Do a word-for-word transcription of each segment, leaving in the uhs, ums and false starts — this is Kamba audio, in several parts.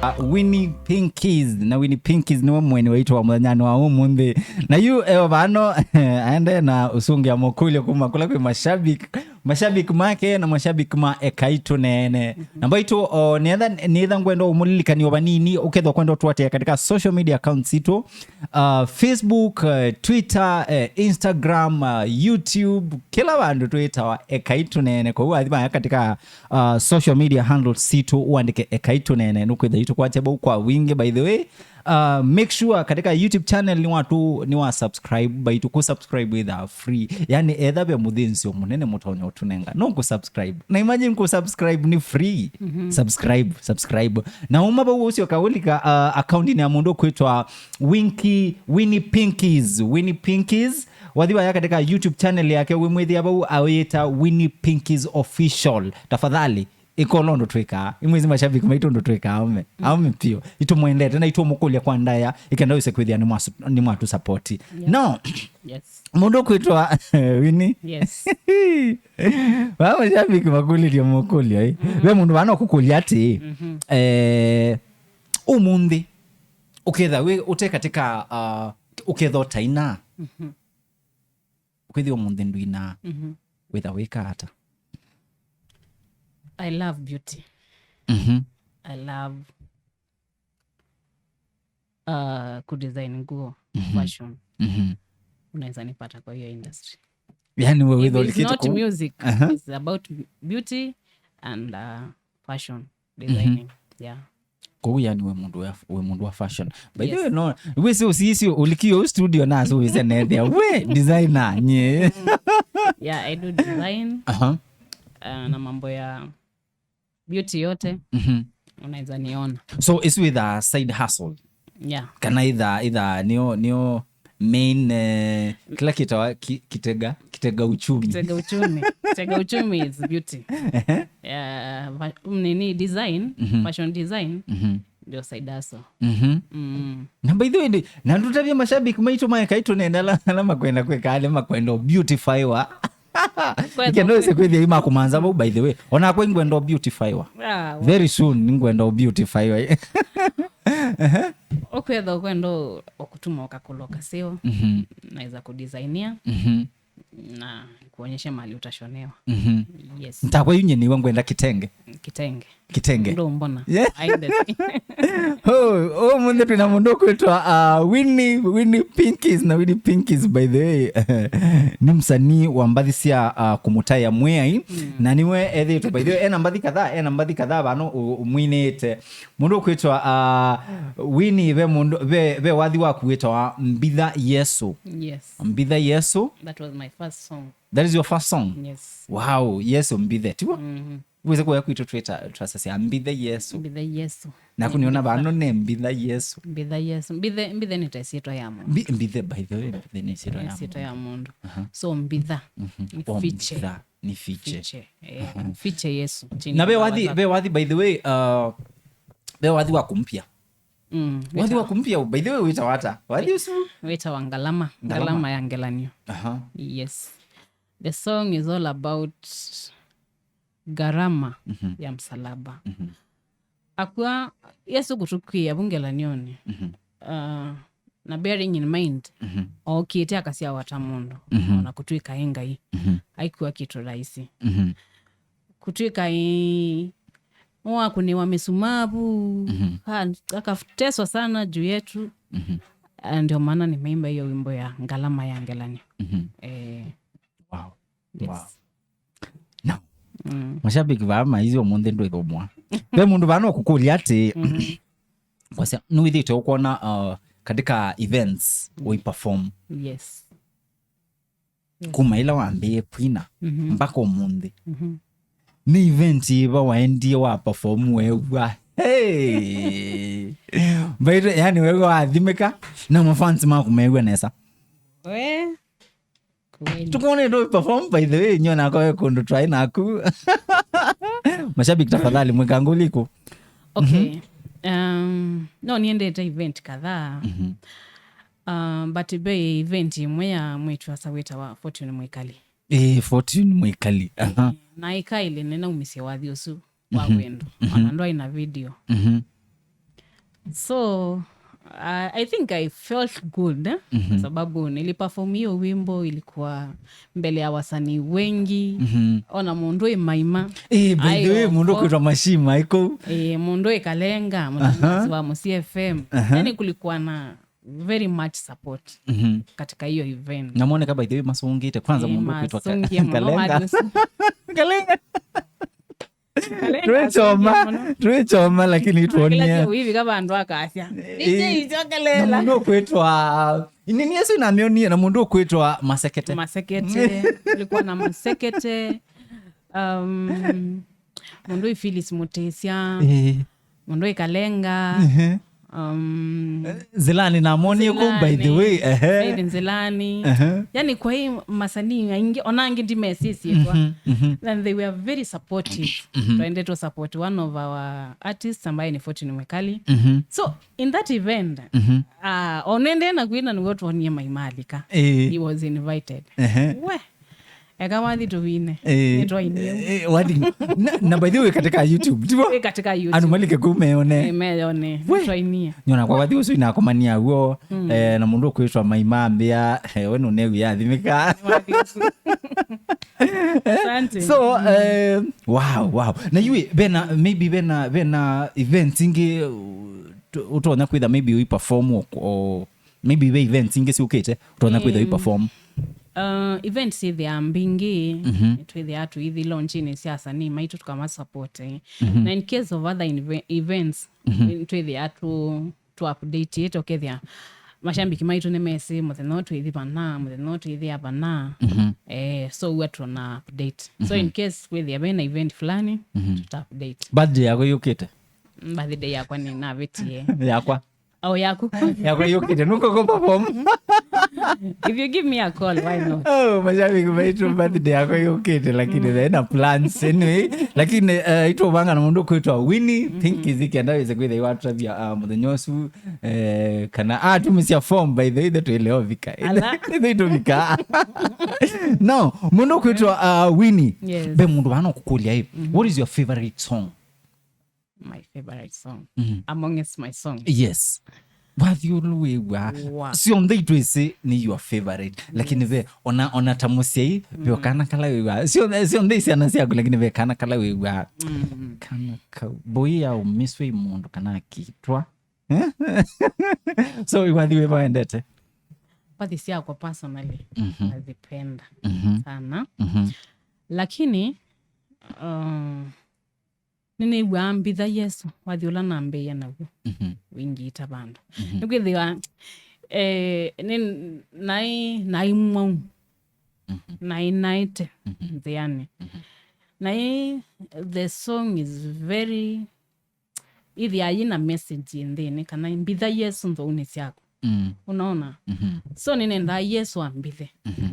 Uh, Winnie Pinkies. Na Winnie Pinkies nĩwe mũeni waitũ wa mũthenyanĩ wa ũmũnthĩ. Na yu eo vano aende na ũsũngĩa mũkũlyo kuma kũla kwĩ mashabiki, mashabiki make na mashabiki ma Ekai Tũneene. Na mbaitũ, o, nĩetha, nĩetha ngwenda ũmũlilikani o vanini, ũkethwa kwenda ũtũatĩĩa katika social media accounts sitũ, uh, Facebook, uh, Twitter, uh, Instagram, uh, YouTube, kĩla vandũ twĩtawa Ekai Tũneene. Kwoou wathi vaya katika uh, social media handles sitũ, ũandĩke Ekai Tũneene, nũkwĩtha itũkwatya vau kwa wingĩ. By the way, uh, make sure katika YouTube channel nĩ watu, nĩ wa subscribe, by to ku subscribe with a free. Yani, etha ve mũthĩnzĩo mũnene mũtonya ũtũnenga. No ku subscribe. Na imagine ku subscribe nĩ free. Subscribe, subscribe. Na uma vau ũcio kaũlika, uh, account ya mũndũ kwĩtwa Winky, Winnie Pinkies, Winnie Pinkies. Wathi vaya katika YouTube channel yake, wĩmwĩthĩa vau awĩta Winnie Pinkies Official. Tafadhali, ĩkolo ũndũ twĩkaa. Imwĩsĩ mashabiki maitũ ũndũ twĩkaa, aume. Aume pio. Itũmwendete na itũmũkũlya kwa ndaya, ikenda wĩse kwĩthĩa nĩ mwasu-, nĩ mwatũ support. Yes. No, Yes. mũndũ kwĩtwa Winnie. Yes. Vaa mashabiki makũlĩlye mũkũlyo, eh. Ve mũndũ vana ũkũkũlya atĩ, eh, ũmũnthĩ, ũketha wĩ, ũte katika, uh, ũketha ũtaina. Ũkwĩthĩa ũmũnthĩ ndwina, wĩtha wĩka ata? I love beauty. Mhm. I love, uh, kudesign nguo, fashion. Mhm. Unaweza nipata kwa hiyo industry. Yani we wĩtha If it's ulikĩte not ku- music, it's about beauty and, uh, fashion designing. Yeah. Kwoou yani we mũndũ wa, we mũndũ wa fashion. By the way, no, wĩsĩ ũsisyo ũlikio studio na so wĩsĩ nethia we designer nye. Yeah, I do design. Aha. Uh, na mambo ya beauty yote. Mhm. Unaweza niona. So is with a side hustle. Yeah. Kana itha, itha nio, nio main, eh, kĩla kĩtawa ki-, kitega, kitega uchumi. Kitega uchumi. Kitega uchumi is beauty. Ehe. Yeah, fa-, nini design, fashion design, ndio side hustle. Mhm. Mm. Na by the way, ndi-, na ndũtavye mashabiki maitũ ma Ekai Tũneene ala, ala makwenda kwĩka, ala makwenda beautify wa. Kwenda ikenda wĩse kwĩthĩa imakũmanza vau, by the way. Onakwa ingwenda beautify wa. Ah, wa- Very soon, ningwenda beautify wa. Ũkwetha ũkwenda ũ-, ũkũtuma ũkakũla ũkaseo, naweza kudisainia, na kuonyesha mali utashonewa. Yes. Ntakwa yu nye niwe ngwenda kitenge. Kitenge. Kitenge. Ndo mbona. Yeah. Aende. Oh, oh, mũnthĩ twĩna mũndũ kwĩtwa, uh, Winnie, Winnie Pinkies, na Winnie Pinkies, by the way, nĩ msanii wa mbathi sya, uh, kũmũtaĩa Mwĩai, na nĩwe ethĩĩtwe, by the way, ena mbathi kadhaa, ena mbathi kadhaa vano ũ-, ũmwinĩte. Mũndũ ũkwĩtwa, uh, Winnie, ve mũndũ, ve, ve wathi waku wĩtawa Mbitha Yesu. Yes. Mbitha Yesu. That was my first song. That is your first song? Yes. Wow, Yesu Mbithe, tiwa? Mhm. Wĩsĩ kũya kwitũ twĩta, twasasya Mbithe Yesu. Mbithe Yesu. Naku nĩona vano ne Mbitha Yesu. Mbitha Yesu. Mbithe, Mbithe nĩ ta ĩsyĩtwa ya mũndũ. Mbi-, Mbithe, by the way, Mbithe nĩ ĩsyĩtwa ya mũndũ. Ĩsyĩtwa ya mũndũ. Aha. So Mbitha. Mhm. Nĩ Oh, fiche. Mbitha. Nĩ fiche. Fiche, eh, fiche Yesu. Chini Na ya ve wathi, mawazo. Ve wathi, by the way, uh, ve wathi wa kumpia. Mm, Wathi wa wĩtawa kumpia, by the way, wĩtawa ata? Wathi ũsu? Wĩtawa Ngalama. Ngalama. Ngalama ya Ngelanio. Aha. Yes. The song is all about gharama Mhm. ya msalaba. Mhm. Akw'a Yesu kũtũkw'ĩĩa vu ngelanioni. Mhm. Uh, na bearing in mind, Mhm. ookĩte akasyawa ta mũndũ, Mhm. ona kũtw'ĩka e Ngai, Mhm. aikw'a kĩtũ rahisi. Mhm. Kũtw'ĩka ĩ, wakũnĩwa mĩsumavu, Mhm. ha-, akateswa sana juu yetu. Mhm. Ah, ndio maana nimeimba hiyo wimbo ya Ngalama ya Ngelanio. Mhm. Eh, Wow. Yes. Wow. Now, Mm. mashabiki vaa maisye ũmũnthĩ ndwĩthũmwa. Ve mũndũ vaa no kũkũlya atĩ, Mhm. kwasya, nĩwĩthĩte ũkwona, uh, katika events, Mm. ũiperform. Yes. Yes. Kuma ĩla wambĩĩe kwina, Mhm. mpaka ũmũnthĩ. Mhm. Nĩ event yĩva waendie wa perform weew'a? Hey! Mbaitũ, yani weew'a wathimĩka, na mafans maku meew'a nesa. We, Kweli. Tũkwonete ũ perform, by the way, nyona kwa kũndũ twaĩ naku. Mashabiki, tafadhali, mwĩkangũli kũ? Okay. Mhm. Um, no, niendete event kadhaa. Mhm. Um, but ve event ĩmwe ya mwĩĩtu asa wĩtawa Fortune Mwĩkali. Eh, Fortune Mwĩkali. Aha. Na ĩkaĩle nĩnaumisye wathi ũsu wa Mhm. wendo. Mhm. Ona ndwaĩ na video. Mhm. So, uh, I think I felt good, eh? Mhm. Sababu niliperform hiyo wimbo, ilikuwa mbele ya wasanii wengi. Mhm. Ona mũndũ ĩ Maima. Eh, by the way, mũndũ kwĩtwa Mashima iko. Eh, mũndũ ĩ Kalenga, mũtangasi wa Mũciĩ F M. Aha. Yani kulikuwa na very much support, mhm, katika hiyo event. Na moneka by the way masungite kwanza. Eh, mũndũ kwĩtwa Ka-, masungie mũno Kalenga. Hadi usi- Kalenga. Twĩchoma, twĩchoma, lakini tuonie. Wĩvika vandũ akasya, eh, D J icokelela. Na mũndũ ũkwĩtwa, nini yesu inamĩonie, na mũndũ ũkwĩtwa Masekete. Masekete. Kulikuwa na Masekete. Um, mũndũ ĩ Phyllis Mutisya. Eh. Mũndũ ĩ Kalenga. Ehe. Um, Zilani namonie kũu, by the way. Ehe. Faith Nzilani. Ehe. Yani kwa hii masanii aingi, ona angi ndimesisyĩtwa. Mhm, mhm. And they were very supportive. Mhm. Twaendete support one of our artists ambaye ni Fortune Mwikali. Mhm. So, in that event, mhm, uh, onende na kwina nĩwe twonie Maima alika. Eh. He was invited. Ehe. We. Eka wathi tũvine. Eh, nĩtwainie. Eh, wathi, na, na by the way, katika YouTube, tivo? Wĩ katika YouTube. Andũ malike kũu meone. Eh, meyone. We. Nĩtwainie. Nyona kwa wathi ũsu inakomania w'o, mm, eh, na mũndũ ũkwĩtwa Maima ambĩa, eh, we nũnew'ĩa athimĩka. Asante. So, eh, wow, wow. Na yui, vena, maybe vena, vena events ingĩ, uh, ũtonya kwĩtha maybe ũiperform o, o maybe ve events ingĩ syũkĩte, ũtonya kwĩtha yu perform? Uh, events syĩthĩaa mbingĩ, mhm, twĩthĩaa tũithi launchinĩ sya asanii maitũ tũkamasupport, eh. Mhm. Na in case of other inve-, events, mhm, twĩthĩaa tũ, tũ update it, ũkethĩa mashabiki maitũ nĩmesĩ mũthenya ũyũ twĩthi vana, mũthenya ũyũ twĩthĩa vana. Mhm. Eh, so huwa tuna update. So, mhm, in case kwĩthĩa vena event fulani, mhm, tuta update. Birthday yako yũkĩte? Mm, birthday yakwa nĩnavĩtie. Yakwa? Oh, yaku. Yakwa yũkĩte, nũkũkũ perform. If you give me a call, why not? Oh, mashabiki maitũ, birthday yakwa yũkĩte, lakini, mm, thĩna plans anyway. Lakini, eh, itũvanga na mũndũ kwĩtwa Winnie, mhm, Pinky Ziki, andawĩse kwĩtha iwatũtavya, ah, mũthenya ũsu, eh, kana atumĩsya form, by the way, ithe twĩle ovika. Ala. Ithe itũvika. No, mũndũ kwĩtwa, ah, Winnie. Yes. Ve mũndũ vana ũkũkũlya ĩ, mhm, what is your favorite song? My favorite song. Mhm. Amongst my songs. Yes. Wathi ũla wĩw'aa. Wa. Syonthe itwĩsĩ nĩ your favorite. Lakini, yes, ve, ona, ona ta mũsyai, ve, mm, kana kala wĩw'aa. Syonthe, syonthe syana syaku, lakini ve kana kala wĩw'aa. Mm. Kana kau. Mbũi ya ũmiswe ĩ mũndũ kana akitwa. So, iwathi wĩva wendete? Mbathi syakwa personally, mhm, nazipenda, mhm, sana. Mhm. Lakini, uh, nĩnĩw'aa mbitha Yesũ, wathi ũla nambĩĩe naw'o, mhm, wĩngiita vandũ. Mhm. Nĩkwĩthĩwa, eh, nĩ, naĩ, naĩ mwau, mhm, naĩ naĩte, mhm, nzĩanĩ. Mhm. Naĩ, the song is very, ĩthĩaa yĩna message ĩ nthĩnĩ, kana mbitha Yesũ nthũunĩ syaku. Mm. Unaona? Mhm. So nĩnendaa Yesũ ambithe. Mhm.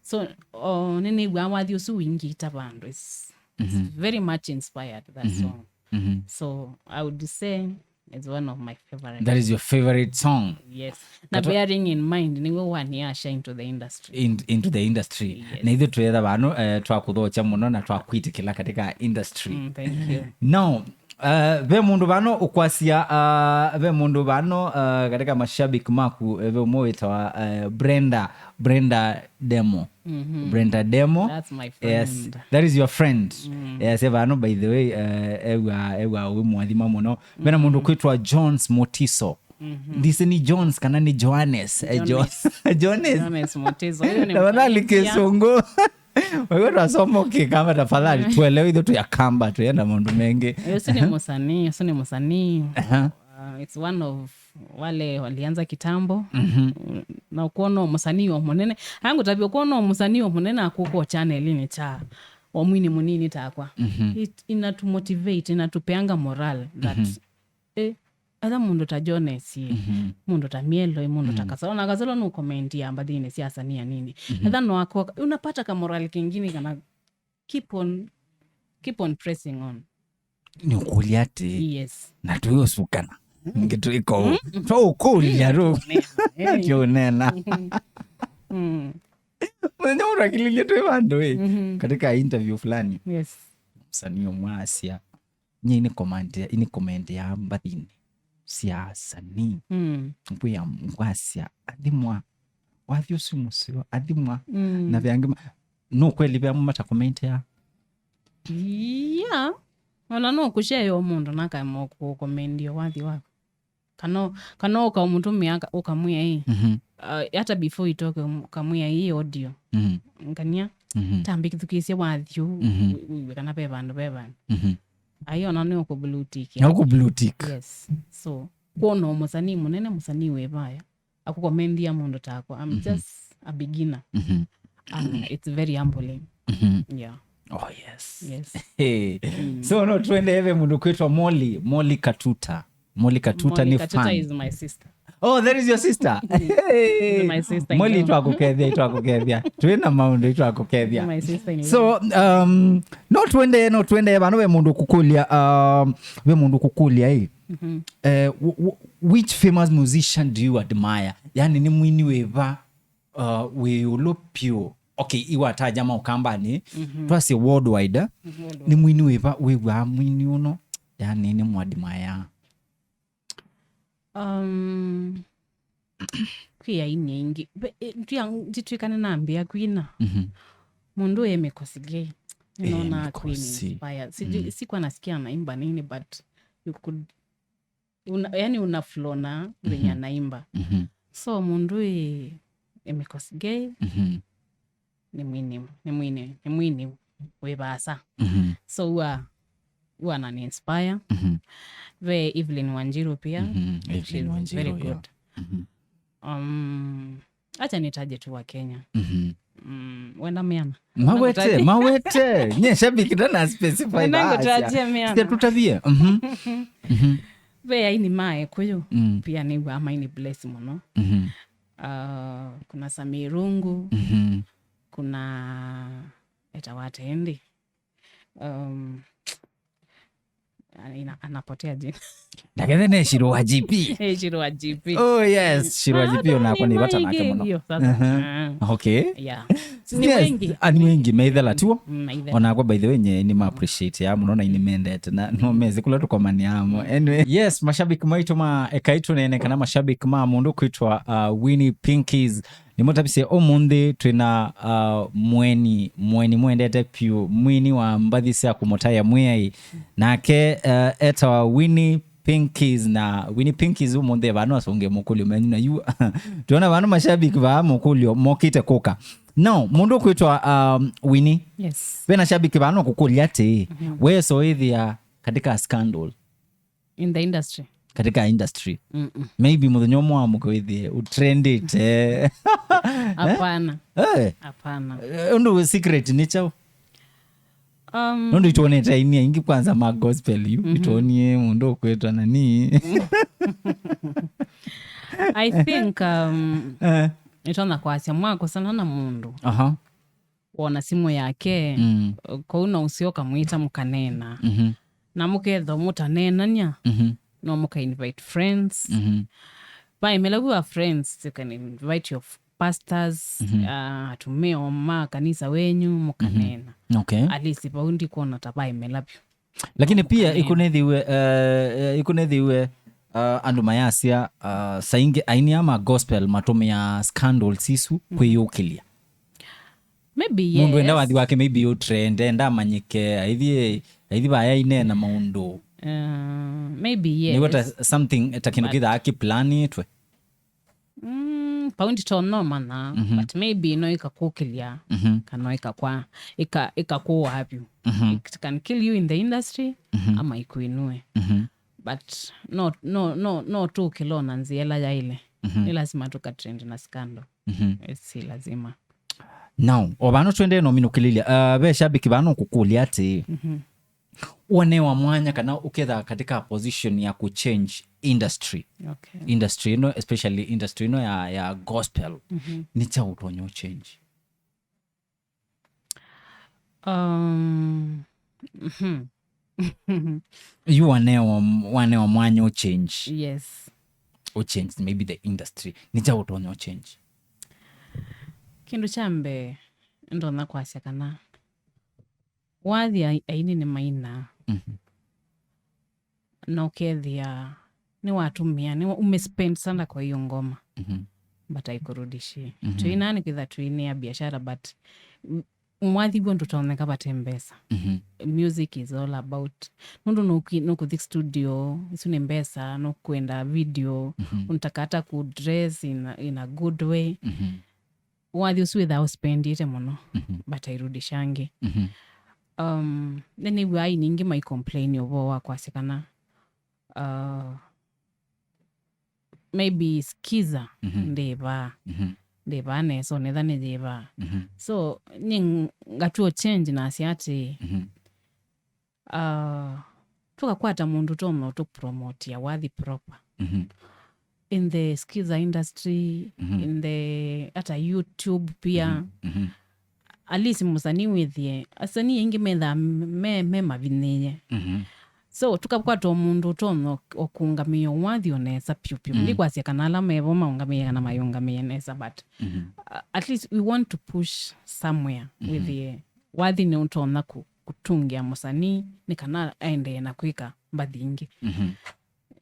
So, o, nĩnĩw'aa wathi ũsu wĩngiita vandũ. It's, it's, mhm, very much inspired, that, mhm, song. Mhm. So, I would say it's one of my favorite. That is your favorite song? Yes. Na kato- bearing in mind, nĩw'o waniasha into the industry. In, into the industry. Yes. Na ithuĩ twĩetha vano, eh, twakũthokya mũno na twakwĩtĩkĩla katika industry. Mm, thank you. Now, Uh, ve mũndũ vano ũkwasya, uh, ve mũndũ vano, uh, katika mashabiki maku, eh, ve ũmwe wĩtawa, uh, Brenda, Brenda Demo. Mhm. Brenda Demo. That's my friend. Yes, that is your friend. Mm. Yes, e vano, by the way, uh, ewa, ewa wĩ mwathima mũno. Vena mũndũ kwĩtwa Jones Motiso. Mhm. Ndisi ni Jones kana ni Johannes? Eh, Jo-, Jones. Jones. Jones Motiso. Huyo ni tafadhali mfanyisia. Kĩsũngũ. Wewe twasoma Kĩkamba, tafadhali, tuelewe ithuĩ twĩ Akamba, twĩenda maũndũ mengĩ. Yesu ni msanii, Yesu ni msanii. Aha. Uh, it's one of wale walianza kitambo. Mhm. Na kuona msanii wa mũnene. Hangu tabia kuona msanii wa mũnene akuko channel-inĩ cha wa mwini mũnini takwa. Mhm. It, inatumotivate, inatupeanga moral that, mhm, eh, etha mũndũ ta Jones ĩ, mhm, mũndũ ta Mielo ĩ, mũndũ ta, mhm, Kasolo. Na Kasolo nũkomendia mbathinĩ sya asanii anini. Mhm. Etha no akoka, unapata ka moral kengine kana keep on, keep on pressing on. Nĩũkũlya atĩ, yes, na tũyũsukana. Mm. Ngĩ twĩka ũu. Mm. Twaũkũlya tu. Tũũneena. Eh. Tũũneena. Mhm. Mm. Mũthenya ũmwe twakililye twĩ vandũ ĩ, mhm, katika interview fulani. Yes. Msanii ũmwe asya, "Nye ini comment, ini comment ya mbathinĩ." sya asanii. Mm. Ngwĩa, ngwasya, athimwa. Wathi ũsu mũseo, athimwa. Mm. Na ve angĩ ma-, no kweli ve amwe matakomentea? Yeah. Ona no kũshare yo mũndũ na akaema kũkomendia wathi waku. Kana, kana ũkaũmũtũmĩa aka-, ũkamwĩa ĩ. Mhm. Uh, hata before itoke, ũm-, ũkamwĩa ĩ audio. Mhm. Ngania, mhm, tambĩkĩthukĩĩsye wathi ũũ, mhm, wĩ-, wĩw'e kana ve vandũ, ve vandũ. Mhm. Ai ona nĩ ũkũ blue tick. Na ũkũ blue tick. Yes. So, kwona mũsanii mũnene, mũsanii wĩ vaya, akũkomendia mũndũ takwa. I'm, mhm, just a beginner. Mhm. And it's very humbling. Mhm. Yeah. Oh, yes. Yes. Hey. Mm. So, no, twende eve mũndũ kwĩtwa Molly, Molly Katuta. Molly Katuta. Molly nĩ Katuta fan. Is my sister. Oh, that is your sister? Hey. My sister in law. Molly, twakũkethia, twakũkethia. Twĩ na maũndũ twakũkethia. My sister in law. So, um, no twende, no twende, vano ve mũndũ kũkũlya, um, ve mũndũ kũkũlya, eh. Mhm. Eh, w-, w-, which famous musician do you admire? Yani, nĩ mwini wĩva, uh, wĩ ĩũlũ pyũ? Okay, iwataja maũkambanĩ, mhm, twasye worldwide, eh? Worldwide. Nĩ mwini wĩva wĩw'aa mwini ũno, yani, nĩ mwadimaya? Um, kwĩ aini aingĩ. Ve-, e, ndia-, nditw'ĩka nĩnambĩa kwina. Mhm. Mũndũ e Mikosi Gay. Eh, nĩnonaa kwĩ Mikosi. Inspire. Sijui, mm, sikuwa nasikia anaimba nini, but you could, una, yani una flow na venye, mhm, anaimba. Mhm. So mũndũ e, e Mikosi Gay. Mhm. Nĩ mwini, nĩ mwini, nĩ mwini wĩ vaasa. Mhm. So huwa, huwa anani inspire. Mhm. Ve Evelyn Wanjiru pia. Mhm. Evelyn Wanjiru, she's very good. Mhm. Um, acha nitaje tu wa Kenya. Mhm. Mm, wenda meana? Mawete, mawete. Nye shabiki ndana specify. Wenda ngũtajie meana? Situtavie. Mhm. Mhm. Ve aini ma Kikuyu, mm, pia nĩw'aa maini bless mũno. Mhm. Uh, kuna Sammy Irungu, mhm, kuna etawa ata ĩndĩ? Um, ana-, anapotea jina. Ndakethe ne Shiro wa G P. Eh, Shiro wa G P. Oh, yes, Shiro wa G P onakwa nĩ vata nake mũno. Ndio, sasa. Mhm. Ah. Okay. Yeah. Nĩ wengi. Ah, nĩ wengi, maithela tuo. Mm, maithela. Onakwa, by the way, nye nĩ ma appreciate ya mũno na nĩ mendete na no mezi kula tũkomania amo. Anyway, yes, mashabiki maitũ ma, ekai tũneene kana mashabiki ma mũndũ kwĩtwa, uh, Winnie Pinkies. Nĩmũtavisye ũmũnthĩ twĩna, uh, mweni, mweni mwendete pyũ, mwini wa mbathi sya kũmũtaĩa Mwĩai. Nake, uh, etawa Winnie Pinkies, na Winnie Pinkies ũmũnthĩ vano asũngĩe mũkũlyo menyu na yu. Tuona vano mashabiki vaa mũkũlyo mokĩte kũka. Now, mũndũ ũkwĩtwa, um, Winnie. Yes. Vena shabiki vano kũkũlya atĩ, mhm, weso ĩthĩa katika scandal. In the industry. Katika industry. Mm-mm. Maybe mũthenya ũmwe wa mũka wĩthĩe ũtrendĩte. Hapana. Eh. Hapana. Eh, ũndũ wĩ secret nĩ kyaũ? Um, nũndũ itwonete aini aingĩ kwanza ma gospel yu. Mhm. Itwonie mũndũ ũkwĩtwa nani. I think, um, eh, nĩtona kwasya mwakosana na mũndũ. Aha. Wona simũ yake, mm, kũu no ũseo ũkamwĩta mũkaneena. Mhm. Na mũkethwa mũtaneenany'a, mhm, no mũka invite friends. Mhm. Vaĩ mĩla vu wa friends, you can invite your f-, pastors, mhm, uh, atumĩa ma kanisa wenyu, mũkaneena. Mhm. Okay. At least vau ndikwona ta vaĩ mĩla vyũ. Lakini pia, mũkaneena. Ikunethiwe, eh, eh, ikunethiwe, uh, andũ mayasya, uh, saingĩ aini ama gospel matũmĩa scandals isu, mhm, kwĩyũkĩlya. Maybe, yes. Mũndũ enda wathi wake, maybe ũtrend, enda amanyĩke, aithi, aithi vaya ineena maũndũ. Uh, maybe, yes. Nĩw'o ta something, ta kĩndũ, but kĩthaa kĩplanĩtwe. Mm, paundi to no mana, mhm, but maybe no ĩkakũkĩlya, mhm, kana ĩkakwa, ĩka-, ĩkakũa vyũ. Mhm. It can kill you in the industry, mhm, ama ĩkwĩnue. Mhm. But no, no, no, no tũkĩlona nzĩa ĩla yaĩle. Mhm. Nĩ lazima tũkatrend na scandal. Mhm. Eh, si lazima. Now, o vano twendee no minũkĩlĩlya, uh, ve shabiki vano kũkũlya atĩ, mhm, ũnewa mwanya kana ũketha katika position ya kuchange industry. Okay. Industry ĩno, especially industry ĩno ya, ya gospel, mhm, nĩ kyaũ ũtonya ũchange? Um, mhm. Yu wanewa, wanewa mwanya ũchange. Yes. Ũchange maybe the industry. Nĩ kyaũ ũtonya ũchange? Kĩndũ kya mbee, ndonya kwasya kana wathi ai-, aini nĩmainaa. Mhm. Na ũkethĩa nĩwatũmĩa, nĩ umespend sana kwa hiyo ngoma, Mhm. but haikurudishie. Mhm. Tũinaa nĩ kwĩtha tũinĩa biashara, but m-, mwathi w'o ndũtonyeka vate mbesa. Mhm. Music is all about, nũndũ nũkũ-, nũkũthi studio, isu nĩ mbesa, nũkwenda video, Mhm. unataka hata ku dress in a, in a good way. Mhm. Wathi ũsu wĩthaa ũspendĩte mũno, Mhm. but airudishangi. Mhm. Um, nĩnĩw'aa ningĩ mai complain ũvoo wa kwasya kana, uh, maybe skiza Mhm. ndĩvaa, Mhm. ndĩvaa nesa, onetha nĩyĩvaa. Mhm. So, nĩ ngatua change nasya atĩ, Mhm. uh, tũkakwata mũndũ tonya ũtũpromotia wathi proper. Mhm. In the skiza industry, Mhm. in the, hata YouTube pia. Mhm. Mhm. At least mũsanii wĩthĩe, asanii aingĩ methaa me, me mavinyĩĩe. Mhm. So, tũkakwata o mũndũ ũtonya o kũũngamĩa wathi o nesa piũ piũ. Mhm. Ndikwasya kana ala mevo maũngamĩe kana mayũngamĩe nesa, but, Mhm. uh, at least we want to push somewhere Mhm. wĩthĩe wathi nĩ ũtonya kũ-, kũtũngĩa mũsanii nĩ kana aendee na kwĩka mbathi ingĩ. Mhm.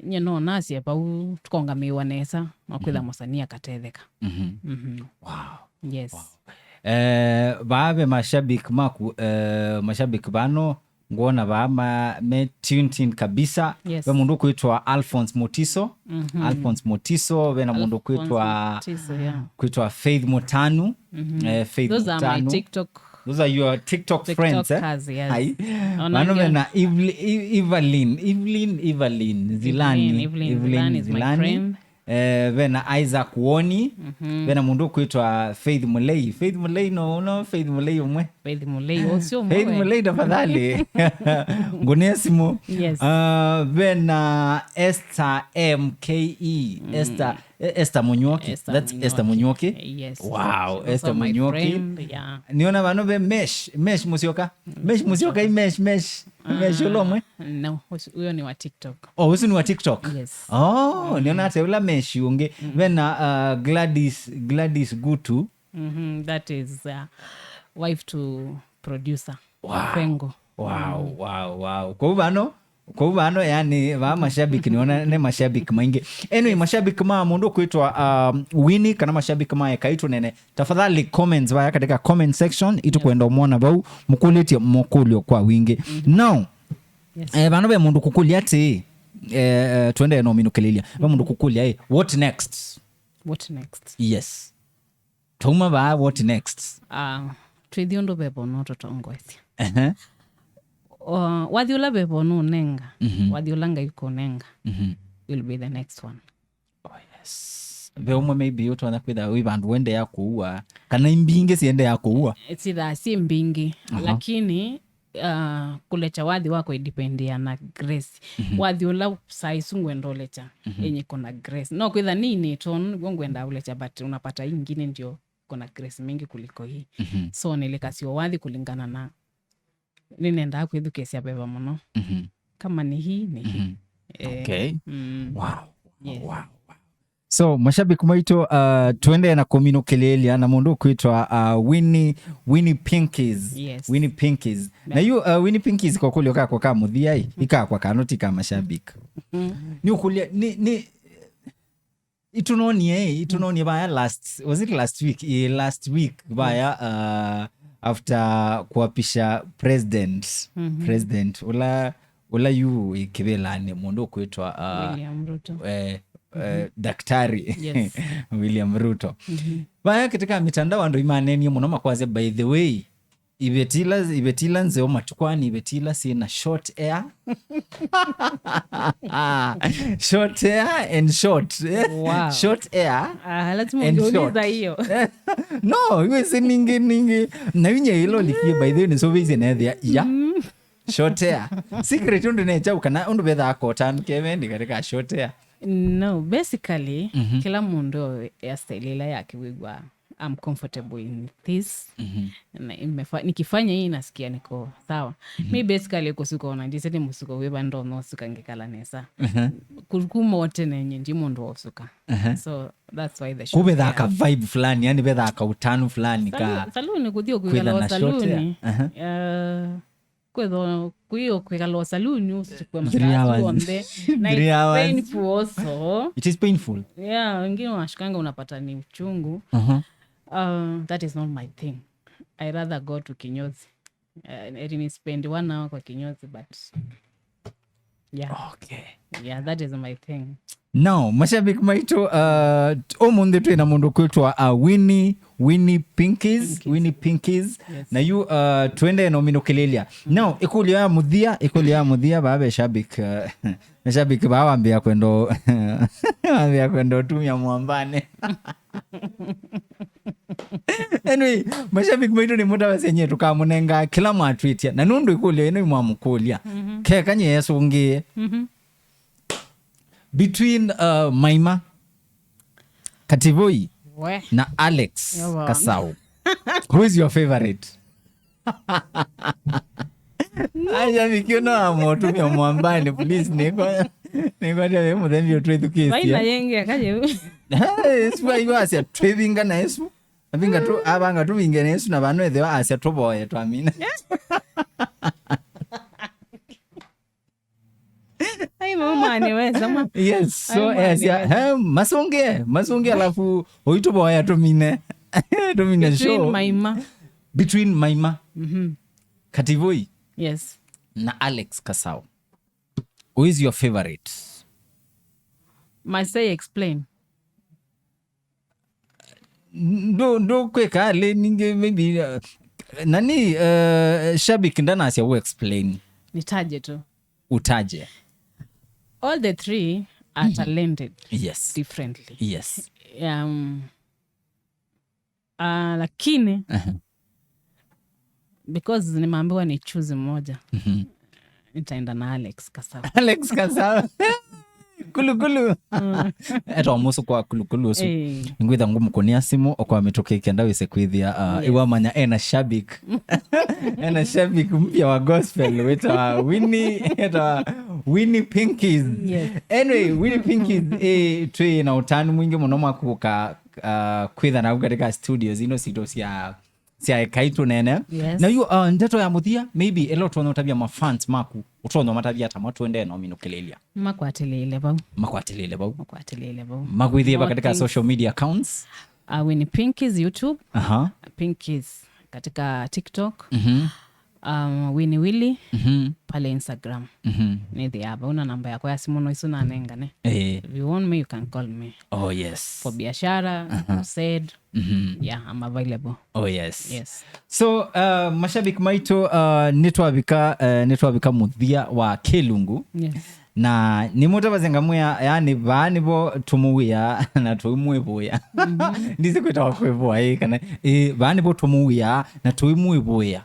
Nyie no nasye vau tũkongamĩĩwa nesa, no kwĩtha Mhm. mũsanii akatetheka. Mhm. Mhm. Wow. Yes. Wow. Eh, vaa ve mashabiki maku, eh, mashabiki vano ngwona vaa ma, me tuned in kabisa. Yes. Ve mũndũ ũkwĩtwa Alphonse Mutiso. Mhm. Alphonse Mutiso, ve na mũndũ Alphonse kwĩtwa, Mutiso, yeah. kwĩtwa Faith Mutanu. Mhm. Eh, Faith Those are my Mutanu. TikTok Those are your TikTok friends, eh? TikTokers, yes. Hai. Ona Vano ndio. ve na Evelyn, E-, Evelyn, Evelyn, Evelyn Zilani. Evelyn, Evelyn Evelyn Zilani is my Zilani. friend. Eh, ve na Isaac Woni. Mhm. Ve na mũndũ ũkwĩtwa Faith Mulei. Faith Mulei no, no, Faith Mulei ũmwe. Faith Mulei, ũcio Faith ũmwe. Mulei tafadhali. Ngũnĩa simũ. Yes. Ah, ve na Esther M K E. Mm. Esther, eh, Esther Munyuoki. Esther That's Esther Munyuoki. Munyuoki. Yes. Wow, She's Esther also my Munyuoki. friend, yeah. Nĩona vano ve Mesh, Mesh Musyoka. Mesh Musyoka, i Mesh, Mesh. Mesh Ah, ũla ũmwe. No, ũsu-, huyo ni wa TikTok. Oh, ũsu ni wa TikTok? Yes. Oh, Mm. nĩona ate ũla Mesh ũngĩ. Mm. Ve na, uh, Gladys, Gladys Gutu. Mhm, that is, uh, wife to producer. Wow. Fengo. Wow, Mm. wow, wow. Kwoou vano, kwoou vano, yani, vaa mashabiki nĩona nĩ mashabiki maingĩ. Anyway, mashabiki ma mũndũ kwĩtwa, um, Winnie, kana mashabiki ma Ekai Tũnene, tafadhali comments vaya katika comment section, itukwenda ũmwona vau, mũkũlĩtye mũkũlyo kwa wingĩ. Mm-hmm. Now, Yes. eh, vano ve mũndũ kũkũlya atĩ, eh, eh, tuendee na ũminũkĩlĩlya. Ve mũndũ kũkũlya, eh, what next? What next? Yes. Twauma vaa, what next? Ah, twĩthi ũndũ veva ũnũtũtongoesya. Ehe. O, wathi ũla veva ũnũnenga, Mhm. wathi ũla Ngai ũkũnenga, Mhm. will be the next one. Oh, yes. Ve ũmwe maybe ũtonya kwĩtha wĩ vandũ wendeea kũua, kana imbingĩ siendeea kũua. Sithaa si mbingĩ, Aha. lakini uh, kũlekya wathi wako idependea na grace. Mhm. Wathi ũla saa isu ngwenda ũlekya, Mhm. yenye iko na grace. No kwĩtha nini tu nĩguo ngwenda ũlekya, but unapata hii ingine ndio iko na grace mingi kuliko hii. Mhm. So nĩlikasya wathi kulingana na nĩnendaa kwĩthukĩĩsya veva mũno. Mhm. Kama ni hii, ni hii. Mhm. Eh, Okay. mm. Wow. Yes. Wow, wow. So, mashabiki maitũ, uh, tuendee na kũminũkĩlĩĩlya na mũndũ ũkwĩtwa, uh, Winnie, Winnie Pinkies. Yes. Winnie Pinkies. Na Yeah. yu, uh, Winnie Pinkies, kwa kũlyo kakwa ka mũthia, ĩ, ikakwa kano ti ka mashabiki. Mm. Nĩ ũkũlya, nĩ, nĩ, itũnonie, ĩ, itũnonie vaya last, was it last week? Ĩ, last week, vaya, uh, after kuapisha president, Mhm. president, ũla, ũla yu ĩ kĩvĩlanĩ, mũndũ ũkwĩtwa, uh, William Ruto. eh, eh, Mhm. Daktari Yes. William Ruto. Mhm. Vaya katika mitandao andũ imanenie mũno makwasya, by the way, iveti ila, iveti ila nzeo matukwani, iveti ila syĩ na short hair. Short hair and short. Wow. Short hair Ah, lazima and ungeuliza short. hiyo. No, iwe si ningi, ningi. Na yu nye ilo likie, by the way, nĩsũvĩisye nethĩa. Ya. Mm. Short hair. Secret ũndũ ne chau kana ũndũ vethaa kotan kevendi katika short hair. No, basically, Mhm. kila mũndũ e style ila yake wĩw'a, I'm comfortable in this. Mhm. Na imefa-, nikifanya hii nasikia niko sawa. Mhm. Mi basically kũsuka ona ndisete mũsuko wĩva ndonya ũsuka ngĩkala nesa. Mhm. Ku-, kuma o tene nye ndi mũndũ wa ũsuka. Mhm. So that's why the short Kũvethaa hair. ka vibe fulani, yani vethaa ka ũtanu fulani ka Salu-, saluni kũthi kwĩtha ũkwĩkala na short hair. saluni. Aha. Uh, Kwĩthwa kwĩo kwĩkala o saloon ũsukwe Three hours. Onthe. Na Three it's hours. Painful also. It is painful. Yeah, wengine unashikanga unapata ni uchungu. Uh-huh. Uh, that is not my thing. I rather go to kinyozi. Uh, eri ni spend one hour kwa kinyozi, but yeah. Okay. Yeah, that is my thing. Now, mashabiki maitũ, uh, ũmũnthĩ twĩ na mũndũ kwĩtwa uh, Winnie Winnie Pinkies, Winnie Pinkies. Yes. Na yu uh, twendee na ũminũkĩlĩlya. Now, ĩkũlyo ya mũthia, ĩkũlyo ya mũthia, baa ve shabiki, uh, mashabiki baa wambĩa kwenda ũ- wambĩa kwenda ũtumia mwambane. Anyway, mashabiki maitũ nĩ mũtavasenye tũkamũnenga kĩla mwatwĩtya. Na nũndũ ĩkũlyo ĩno imwamũkũlya. Keka nyie yesũngĩe. Between uh, Maima Kativoi We. Na Alex Yeah, wow. Kasau, who is your favorite? Aja vikio no amotumia mwambani, please, niko niko ndio mudhembi Vaina utwithukisia. Yenge akaje. Hey, swa iwa asia twithinga na Yesu. Avinga tu abanga tuvinge na Yesu na vano etheo asia tuvoye twamina. Ai mama ni weza ma. Yes, so Ai, asia mwana. Hey, masonge masonge alafu oituvoya tumine tumine Between show Maima. Between Maima Mhm. Kativoi Yes. Na Alex Kasau, who is your favorite? Must I explain? Ndo ndo kweka ale ninge maybe uh, nani uh, shabiki ndanasya u explain. Nitaje tu. Utaje. All the three are talented Yes. Differently. Yes. Um, uh, lakini Uh-huh. Because nimeambiwa ni choose mmoja. Nitaenda na Alex Kasau. Alex Kasau. Kulukulu. Eta omusu kwa kulukulu usu. Eh. Ngwitha ngumkunia simu okwa mituki kenda wise kwithia uh, Yes. Iwamanya ena shabik. Ena shabik mpya wa gospel wita Winnie eta Winnie Pinkies. Yes. Anyway, Winnie Pinkies eh, twi na utani mwingi muno mwakuka uh, kwitha nau katika studios ino sito cia sya ekai tunene. Yes. Na yu uh, ndeto ya muthia maybe ela utonya utavya mafans maku utonya matavya ata matwendee na uminukililya. Makwatilile vau. Makwatilile vau. Makwatilile vau. Makwithie va More katika things. Social media accounts. Uh, Winnie Pinkies YouTube. Aha. Pinkies katika TikTok. Mhm. Um, Winnie Willy Mhm. Pale Instagram. Mhm. Nĩthĩaa vau na namba yakwa ya simũ no isu nanengane. Eh. If you want me, you can call me. Oh yes. For biashara, crusade. Mhm. Yeah, I'm available. Oh yes. Yes. So uh, mashabiki maitũ uh, nĩtwavika uh, nĩtwavika mũthia wa kĩlungu. Yes. Na nĩmũtavazenga mwĩa yani vaa nĩvo tũmũwĩa na tũimwĩvũya. Ndisi kwĩtawa kwĩvũa ĩ kana ĩ vaa nĩvo tũmũwĩa na tũimwĩvũya.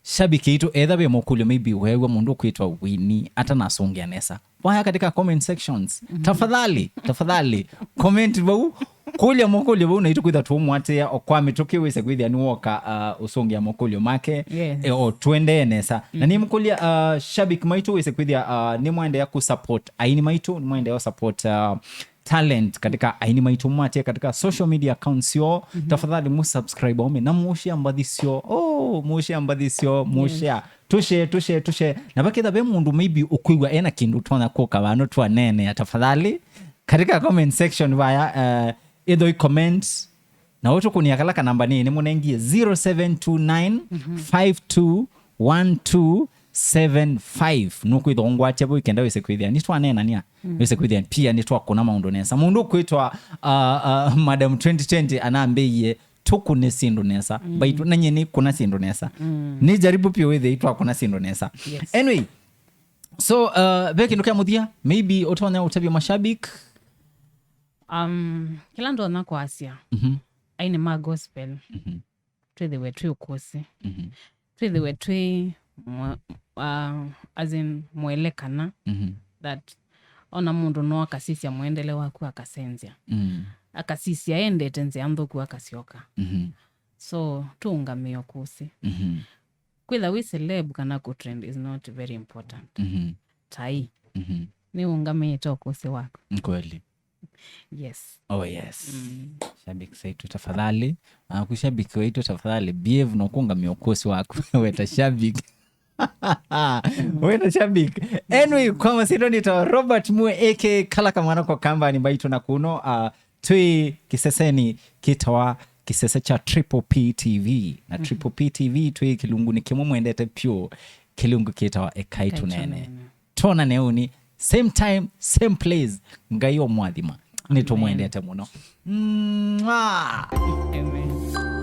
Shabiki itũ etha ve mũkũlyo maybe weew'a mũndũ ũkwĩtwa Winnie atanasũngĩa nesa, waya katika comment sections. Tafadhali tafadhali comment vau. Kũlya mũkũlyo vau na itũ kwĩtha tũmwatĩa o kwa mĩtũkĩ wĩse kwĩthĩa nĩwoka uh, ũsũngĩa mũkũlyo make. Yes. E, o twendee nesa na nĩmũkũlya uh, shabiki maitũ wĩse kwĩthĩa uh, nĩmwaendeea kũsupport aini maitũ, nĩmwaendeea support uh, talent katika aini maitũ mwatie katika social media accounts yo. Tafadhali mu subscribe ome na mushare mbathi syo. Oh, mushare mbathi syo, mushare. Tushare, tushare, tushare. Na vaketha ve mũndũ maybe ũkwĩw'a ena kĩndũ tonya kũka vano twaneenea, tafadhali katika comment section vaya uh, ithoi comment na ũtũkũnia kala kanamba nĩ nĩmũnengie zero seven two nine five two one two seven five. Nũkwĩthwa ũngwatya vau ikenda wĩse kwĩthĩa nĩtwaneenania. Wĩse kwĩthĩa pia nĩtwakũna maũndũ nesa. Mũndũ ũkwĩtwa uh, uh, madam twenty twenty anambĩie tũkũne syĩndũ nesa. Baitũ nanye nĩkũna syĩndũ nesa. Nĩ jaribu pia wĩthĩa itwakũna syĩndũ nesa. Yes. Anyway, so uh, ve kĩndũ kya mũthia maybe ũtonya ũtavya mashabiki. Um, kĩla ndonya kwasya Mhm. Aini ma gospel, twĩthĩwe twĩ ũkũsĩ, twĩthĩwe twĩ mwe- uh, as in mwelekana, that ona mũndũ no akasisya mũendele waku akasenzya, akasisya endete nzĩa nthũku akasyoka. So tũũngamĩe ũkũsĩ. Kwĩtha wĩ celeb kana kũtrend is not very important. Tai nĩũngamĩĩte ũkũsĩ waku. Kweli. Yes. Oh yes. Shabiki saitu tafadhali. Aku shabiki waitu tafadhali behave na ũkũngamĩa ũkũsĩ waku. Weta shabiki. Wĩna shabik. Anyway, kwa masyĩtwa nĩtawa Robert Mue, A K A Kala Kamwana kwa Kambani Mbaitũ na kuno, uh, twĩ kĩseseni kĩtawa kĩsese kya Triple P T V. Na Triple P T V twĩ kĩlungunĩ kĩmwe mwendete pyũ, kĩlungu kĩtawa Ekai Tũnene. Tũnene. Twonane ũnĩ, same time, same place. Ngai omwathima. Nĩtũmwendete mũno. Mwah! Amen.